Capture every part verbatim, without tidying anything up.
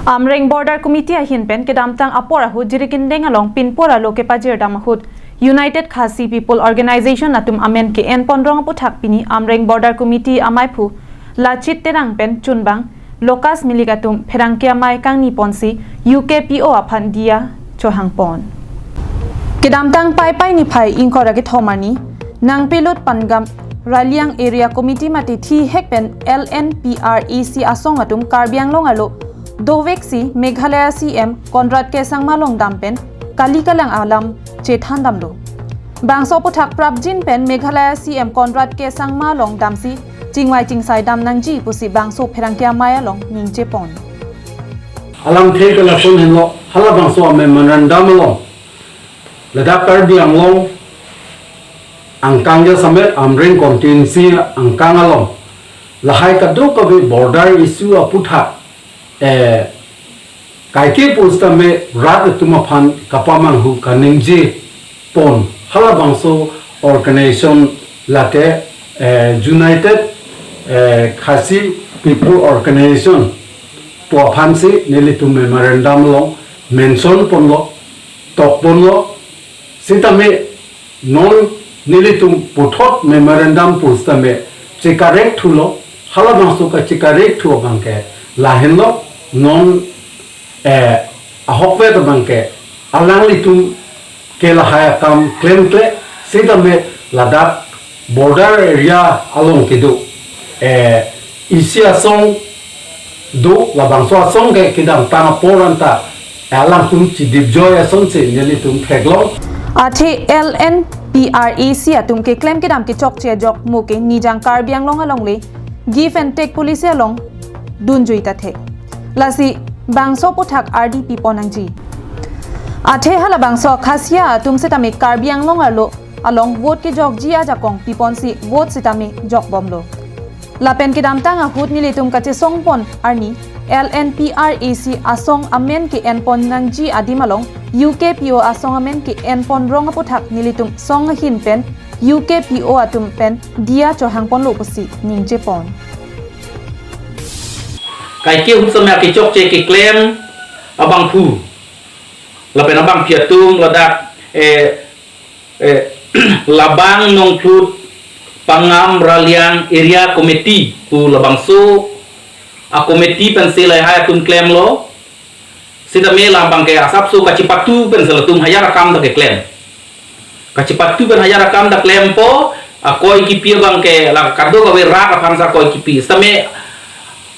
Amreng Border Committee ahin pen kedamtang apor ahut Jirikindeng along pinpur alo kepajirdam ahut United Khasi People Organization atum amen ke-enpon rong aputhak pini Amreng Border Committee amaiphu Lachit Terang pen chunbang Lucas Milik atum pherangke amei kangni ponsi U K P O aphan diya chohangpon. Kedamtang Paipai niphai ingkoi ra kethom arni Nangpilut Pangam Raliang Area Committee mate thihek pen L N P R A C asong atum Karbi Anglong arlo doveksi Meghalaya C M Conrad K Sangma along dam pen kali kalang alam chethan damlo. Bangso aputhak prapjin pen Meghalaya C M Conrad K Sangma along damsi chingvai chingsai dam nangji pusi bangso pherangke amei along ningje pon. Alamthe ke lason henlo, halabangso a-memorandum along ladak Karbi Anglong angkang jasemet Amreng constituency angkang along lahai kadokave border issue aputhak, eh, kaike pusitame rat atum aphan kapamanghu kaningje pon halabangso organization lake, eh, United, eh, Khasi People Organization pu aphansi nelitum memorandum along mention ponlo, tok ponlo, sitame non nelitum puthot memorandum pusitame chekarek thulo, halabangso kachekarek thu abangke lahenlo, non, eh, ahokpet abangke alanglitum ke lahai akam klemkle, sitame ladak border area along kedo, eh, isi asong do, labangso asong ke kedamtang apor anta alangtum chidipjoi asonsi nelitum theklong. Athe L N P R A C atum keklem kedam kechokche ajok mo ke Nijang Karbi Anglong alongle give and take policy along dunjui ta the. Lasi bangso aputhak ardi pipon nangji. Athe halabangso Khasia atum sitame Karbi Anglong arlo along vote kejokji ajakong piponsi vote sitame jokbomlo. Lapen kedamtang ahut nelitum kachesongpon arni L N P R A C asong amen ke-enpon nangji adim along U K P O asong amen ke-enpon rong aputhak nelitum song ahin pen U K P O atum pen diya chohangponlo pusi ningje pon. Kaike ahut sitame akechokche keklem abangphu lapen abangpi atum ladak, eh, eh, Labang Nongphlut Pangam Raliang Area Committee pu labangso a-committee pensi lahai atum klemlo. Sitame labangke asapso kachipatu pensi latum hajar akam ta keklem. Kachipatu pen hajar akam ta klempo, akoi kipi abangke la kadokave rat aphansi akoi kipi. Sitame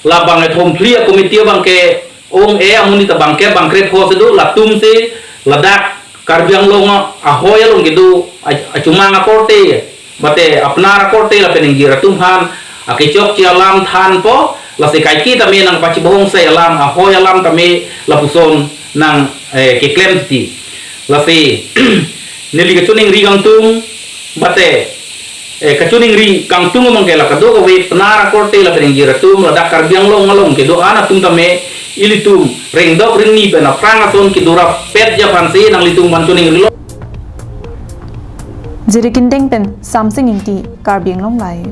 labang ethom phli a-committee abangke ong-e amonit abangke bangkrepho si do, latumsi ladak Karbi Anglong ahoi along kedo a-, achumang akorte, mate apnar akorte lapen ingjir atum aphan akechokche alam thanpo, lasi kaike tame nangpachibohong sai alam, ahoi alam tame lapuson nang, eh, keklem titi. Lasi neli kachiningri kangtung, mate, eh, kachiningri kangtung abangke la kadokave apnar akorte lapen ingjir atum ladak Karbi Anglong along kedo-an atum tame ilitum rengdok rengni pen aphrang ason kedo rapet aphansi nanglitum aphan chiningrilo. Jirikindeng pen Samsing Ingti, Karbi Anglong Live.